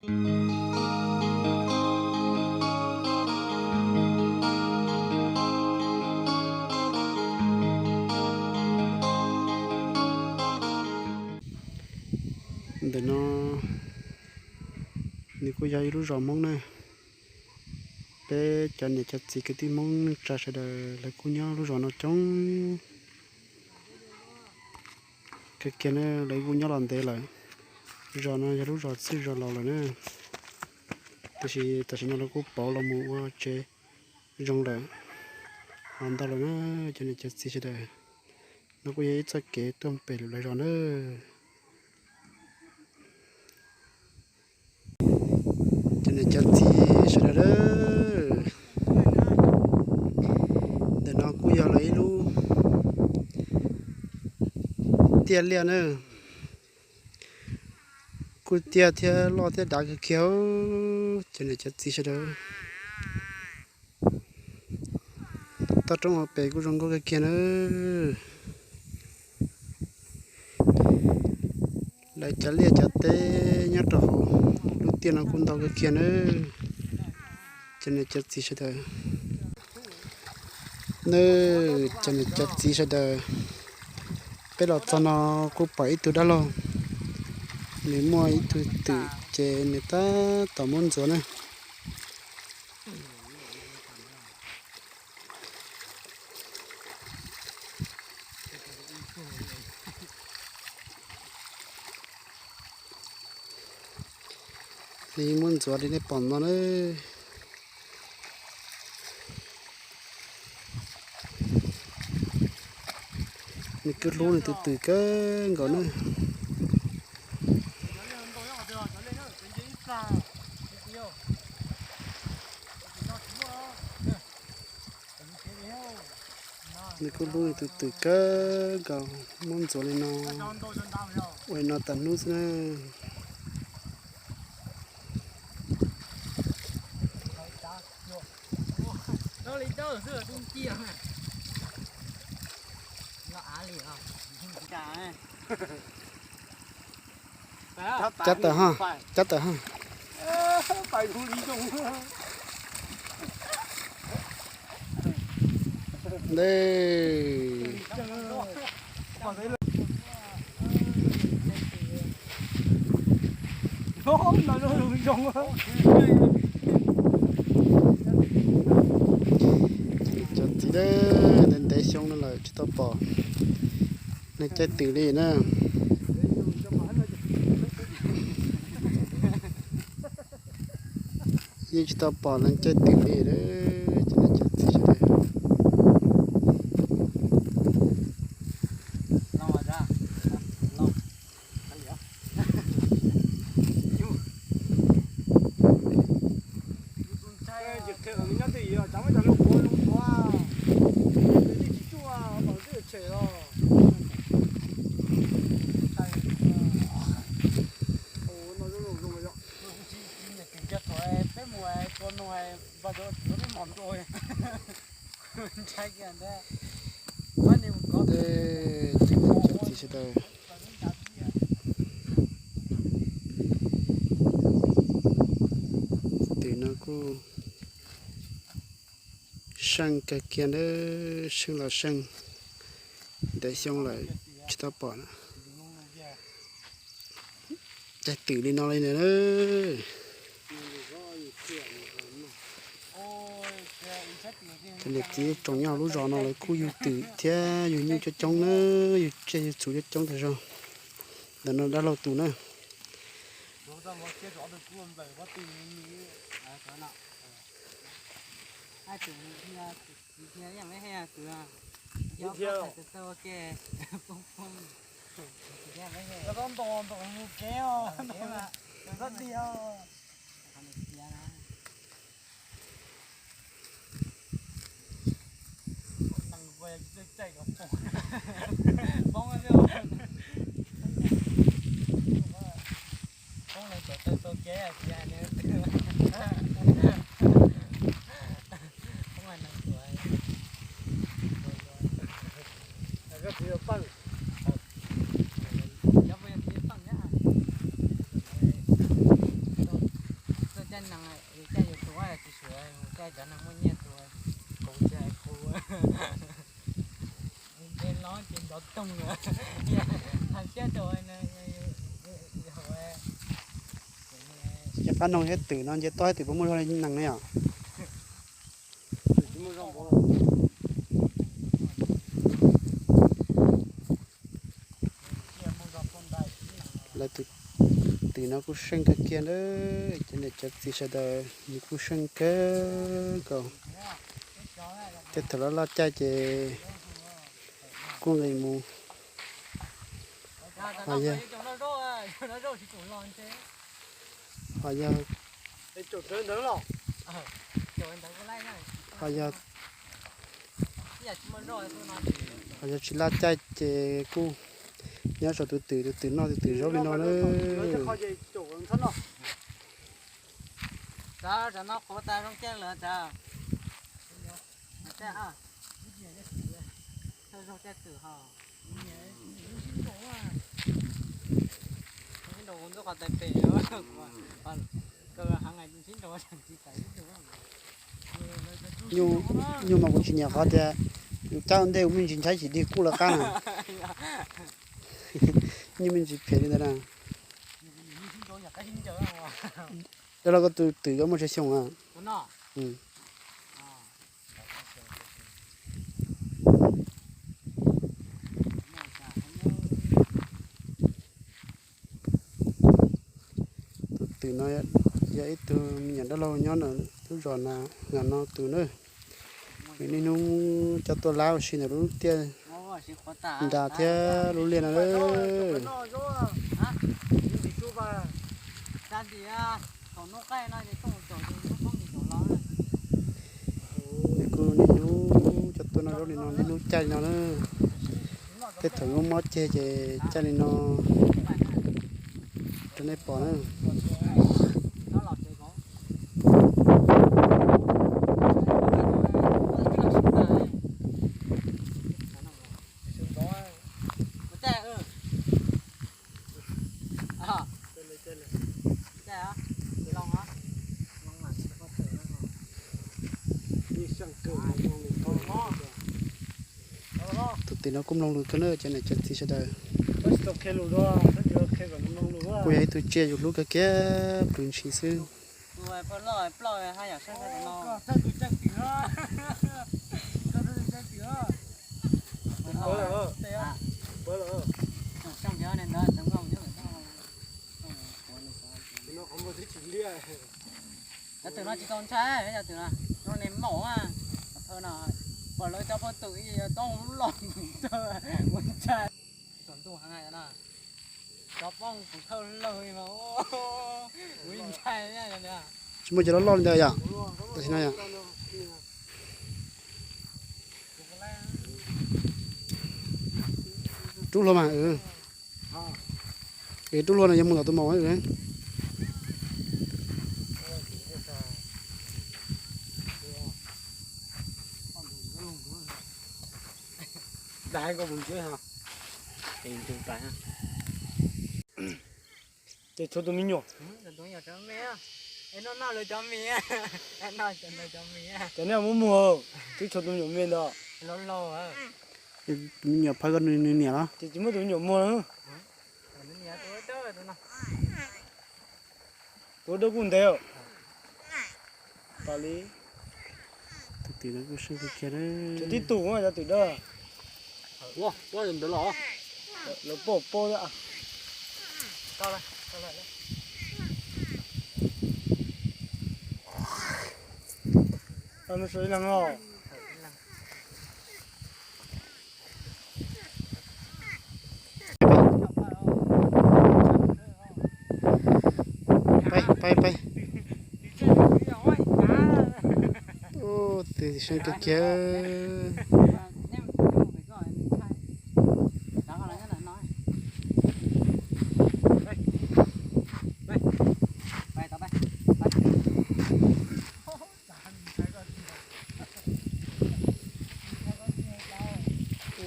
Ntawm no nws kuj yog ib lub zos Hmoob na. Peb cov niam cov txiv kwv tij Hmoob neej tsa sawv daws lawv kuj nyob lub zos no coob kawg kiag na, lawv kuj nyob los ntev lawm. Zos no yog lub zos txwj zos laus lawm na, tiam sis tam sim no lawv kuj pauv los mus ua tsev zoo lawm, ho ntau lawm na. Cov niam cov txiv sawv daws, no kuj yog ib txoj kev tuaj pem lawv zos na. Cov niam cov txiv sawv daws, ntawm no kuj yog lawv ib lub tiaj liaj na, kuj tiaj thiab loj thiab dav kawg kiag. Cov niam cov txiv sawv daws, toj roob hauv pes kuj zoo nkauj kawg kiag na. Lawv cov liaj cov teb nyob rau hauv lub tiaj no kuj ntau kawg kiag na. Cov niam cov txiv sawv daws, cov niam cov txiv sawv daws, peb los txog no kuj pom ib tug dab laug, nws muaj ib tug twm ces nws tab tom muab ntxuav na. Muab ntxuav li nej pom no na. Nws kuj hlub nws tus twm kawg nkaus na. Nws kuj hlub nws tus twm kawg nkaus, muab ntxuav li no, ua li no tas hnub xwb na. Cab tawm ha, cab tawm ha. Ntej. Cov txiv, ntev ntev xyoo no lawm tsis tau pom neeg caij twm li na. Yeej tsis tau pom neeg caij twm li, cov niam cov txiv sawv daws. Cov txiv sawv daws, twm no kuj seej kawg kiag na, seej los seej, ntev xyoo lawm tsis tau pom na. Caij twm li no li na. Cov niam txiv tsoom nyob hauv lub zos no lawv kuj yug twm thiab yug nyuj coob coob na, yug tsiaj yug txhu coob coob tas zog. Ntawm no dab laug tus na. Ces qab noog thiab twm no nce toj thiab twm puas muaj zog li nees ne yom? Lawv tus twm no kuj seej kawg kiag na, cov niam cov txiv sawv daws, nws kuj seej kawg nkaus. Tej thaum loj loj caij ces kuj nqis mus. Ho yog, ho yog, ho yog, ho yog tsis loj caij ces kuj nyob saum tus twm, tus twm noj tus twm zaub li no na. Nyuj, nyuj mas kuv tsis nyiam qhov tias yus cab ua ntej kuv me ntsis ntshai tsis dig kuj lawv qab na. Nyuj me ntsis phem li ntawd na. Dab laug koj tus twm koj muaj tsawg xyoo a? Tus twm no yog ib tug me nyuam dab laug nyob ntawm lub zos na, no tus na. Nws niaj hnub coj tuaj lab ua si ntawm lub tiaj nras thiab lub liaj no. Nws kuj niaj hnub coj tuaj noj zaub li no, niaj hnub caij li no na. Tej thaum mob mob ceg ces caij li no rau nej pom na. Tus tim no kuj mloog lus kawg na cov niam cov txiv sawv daws. Kuj yog ib tug tsiaj yus hlub kawg kiag, plws ntshis xwb. Cov twm no tsis tau ntshai, cov twm no, no ne maum a, pom lawv cov phooj ywg toob lub loj ua ntshai. Tsaus ntuj heev na, cov poob kuv thawj lawg mas kuv ntshai. Tsis muaj cov loj loj li ntawd yom? Tam sim no yom? Rub hlua mas. Es rub hlua no yog mus tom tus maum. Ces tshuav tus me nyuam. Ces nej muab muag, twb tshuav tus me nyuam me ntawd. Tus me nyuam phawj koj nws niam los? Ces tsis muaj tus me nyuam muag na. Tus dawb kuj ntev. Tus tim no kuj seej kiag na. Tib tug cov twm dawb. Lawv paub paub. Tau ib leeg os. Peb, peb, peb. Tus seej kiag kiag.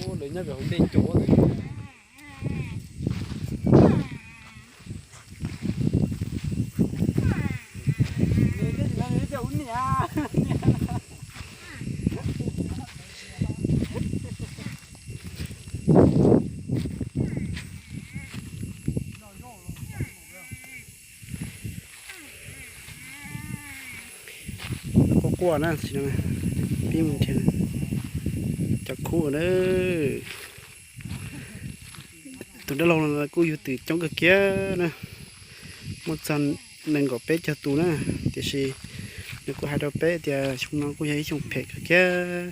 Ua, lawv nyob pem hauv ntej cov. Ua na, pib mus nrhiav cov khub na. Tus dab laug no kuj yug twm coob kawg kiag na, muaj txog nees nkaum peb caug tus na, tiam sis nws kuj hais rau peb tias xyoo no kuj yog ib xyoo phem kawg kiag.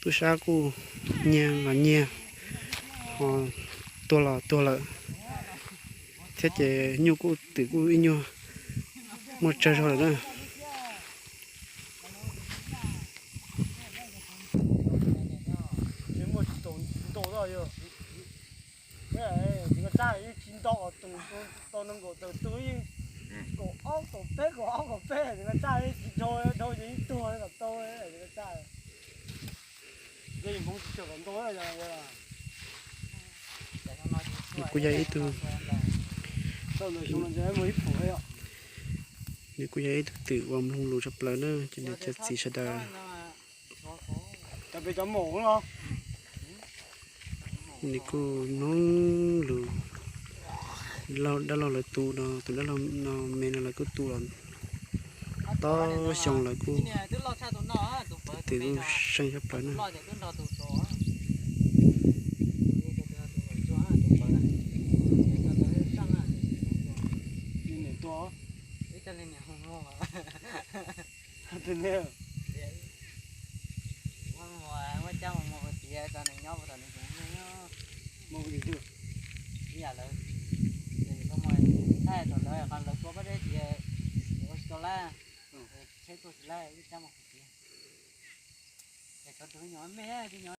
Tub sab kuj nyiag los nyiag, ho tuag los tuag lawm, thiab ces nyuj kuj twm kuj ib nyuag muaj tsawg zog lawm na. Tsis ntau, tsis ntau, tau nees nkaum tawm tus, kaum ob kaum peb kaum ob kaum peb, tsis ntau, tsis ntau, tsis ntau, tsis ntau. Nws kuj yog ib tug, nws kuj yog ib tug twm uas mloog lus tshaj plaws na, ces nws cov txiv sawv daws nws kuj mloog lus dab laug lawv tu no, tus dab laug no me no lawv kuj tu los tau xyoo lawv kuj, tus twm kuj seej tshaj plaws na. Ib yam lawv, thaij thaum ntawd qhov lawv tua pob zeb tias ua tsis tau lawm, tsheb tuaj tsis lawm, ib cab mus kuv tias, es cov tus me nyuam me,